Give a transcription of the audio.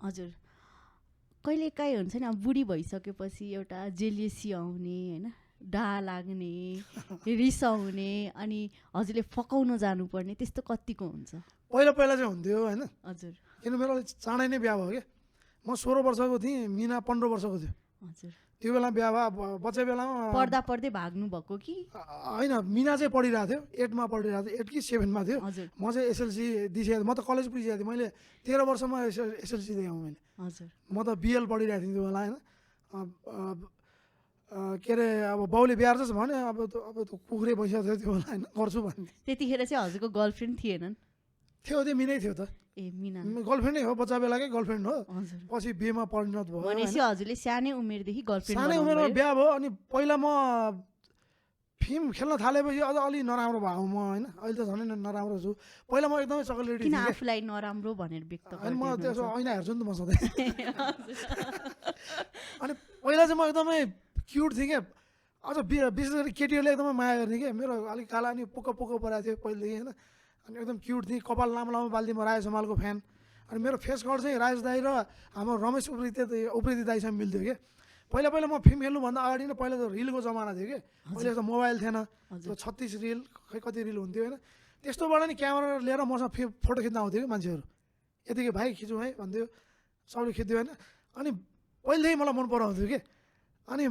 हजुर कहिलेकाहीँ हुन्छ नि अब बुढी भइसकेपछि एउटा जेलियसी आउने होइन डा लाग्ने रिसाउने अनि हजुरले फकाउन जानुपर्ने त्यस्तो कतिको हुन्छ? पहिला चाहिँ हुन्थ्यो होइन, हजुर किन मेरो अलिक चाँडै नै बिहा भयो क्या। म 16 वर्षको थिएँ, मिना 15 वर्षको थियो। हजुर त्यो बेला बिहा भयो। बच्चा बेलामा पढ्दा पढ्दै भाग्नु भएको कि? होइन, मिना चाहिँ पढिरहेको थियो, 8मा पढिरहेको थियो, 8 कि 7मा थियो। हजुर म चाहिँ एसएलसी दिइसकेको, म त कलेज पुगिसकेको थिएँ। मैले 13 वर्षमा एसएलसी दिएँ मैले। हजुर म त बिएल पढिरहेको थिएँ त्यो बेला होइन। के अरे अब बाउले बिहा गर्छस् भने अब त कुखुरै भइसकेको थियो त्यो बेला होइन, गर्छु भन्ने त्यतिखेर चाहिँ हजुरको गर्लफ्रेन्ड थिएनन्? थियो, त्यो मिनै थियो त। ए मिना गर्लफ्रेन्डै हो, बच्चा बेलाकै गर्लफ्रेन्ड हो। हजुर पछि बिहेमा परिणत भयो। भनेपछि हजुरले सानै उमेरदेखि गर्लफ्रेन्ड सानै बनाउनु उमेरमा भयो? बिहा भयो। अनि पहिला म फिल्म खेल्न थालेपछि अझ अलि नराम्रो भएको म होइन, अहिले त झन् नराम्रो छु। पहिला म एकदमै चकलेटी किन थिएँ। आफूलाई नराम्रो भनेर व्यक्त अनि म त्यसो गर्दै ऐना हेर्छु नि त म सधैँ। अनि पहिला चाहिँ म एकदमै क्युट थिएँ क्या। अझ विशेष गरी केटीहरूले एकदमै माया गर्ने क्या। मेरो अलिक काला अनि पुक्क परेको थियो पहिलेदेखि होइन। अनि एकदम क्युट थिएँ, कपाल लामो बाल्दी। म राजेश हमालको फ्यान। अनि मेरो फेस कट चाहिँ राजेश दाई र हाम्रो रमेश उप्रेती दाईसँग मिल्थ्यो क्या। पहिला म फिल्म खेल्नुभन्दा अगाडि नै पहिला त रिलको जमाना थियो क्या। पहिला त मोबाइल थिएन, त्यो 36 रिल खै कति रिल हुन्थ्यो होइन। त्यस्तोबाट नि क्यामेरा लिएर मसँग फोटो खिच्न आउँथ्यो कि मान्छेहरू। यतिकै भाइ खिचौँ है भन्थ्यो, सबले खिच्थ्यो होइन। अनि पहिलेदेखि मलाई मन पराउँथ्यो कि। अनि